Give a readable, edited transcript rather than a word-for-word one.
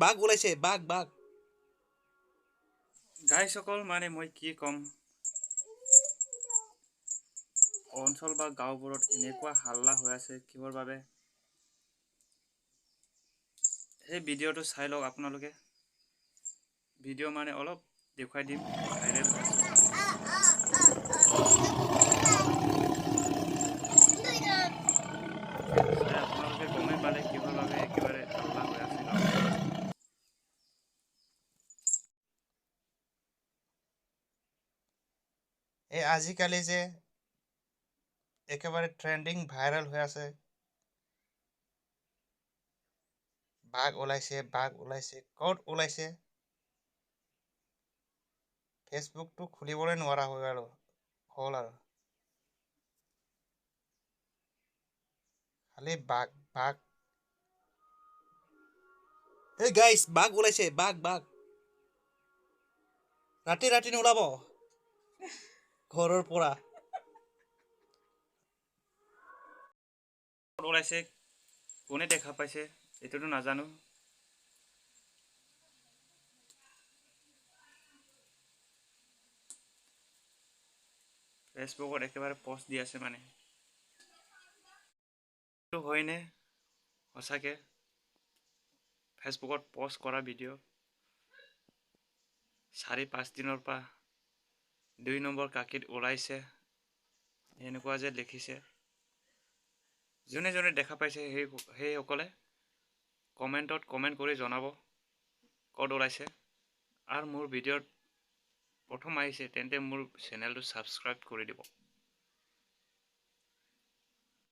বাঘ ওলাইছে, বাঘ বাঘ। গাইসকল, মানে মই কি ক'ম, অঞ্চল বা গাঁওবোৰত এনেকুৱা হাল্লা হৈ আছে কিহৰ বাবে? সেই ভিডিঅ'টো চাই লওক আপোনালোকে। ভিডিঅ' মানে অলপ দেখুৱাই দিম, ভাইৰেল হৈ আছে। চাই আপোনালোকে গমেই পালে কিহৰ বাবে একেবাৰে হাল্লা হৈ আছে গাঁৱত। এই আজিকালি যে একেবাৰে ট্ৰেণ্ডিং ভাইৰেল হৈ আছে, বাঘ ওলাইছে, বাঘ ওলাইছে, ক'ত ওলাইছে? ফেচবুকটো খুলিবলৈ নোৱাৰা হৈ আৰু হ'ল আৰু খালি বাঘ বাঘ। এই গাইছ, বাঘ ওলাইছে, বাঘ বাঘ। ৰাতি ৰাতি নোলাব ঘৰৰ পৰা। ক'ত ওলাইছে, কোনে দেখা পাইছে এইটোতো নাজানো। ফেচবুকত একেবাৰে পষ্ট দি আছে, মানে এইটো হয়নে সঁচাকে ফেচবুকত পষ্ট কৰা ভিডিঅ'? 4-5 দিনৰ পৰা 2 নম্বৰ কাকিত ওলাইছে এনেকুৱা যে লিখিছে। যোনে যোনে দেখা পাইছে সেইসকলে কমেণ্টত কমেণ্ট কৰি জনাব ক'ত ওলাইছে। আৰু মোৰ ভিডিঅ'ত প্ৰথম আহিছে তেন্তে মোৰ চেনেলটো ছাবস্ক্ৰাইব কৰি দিব।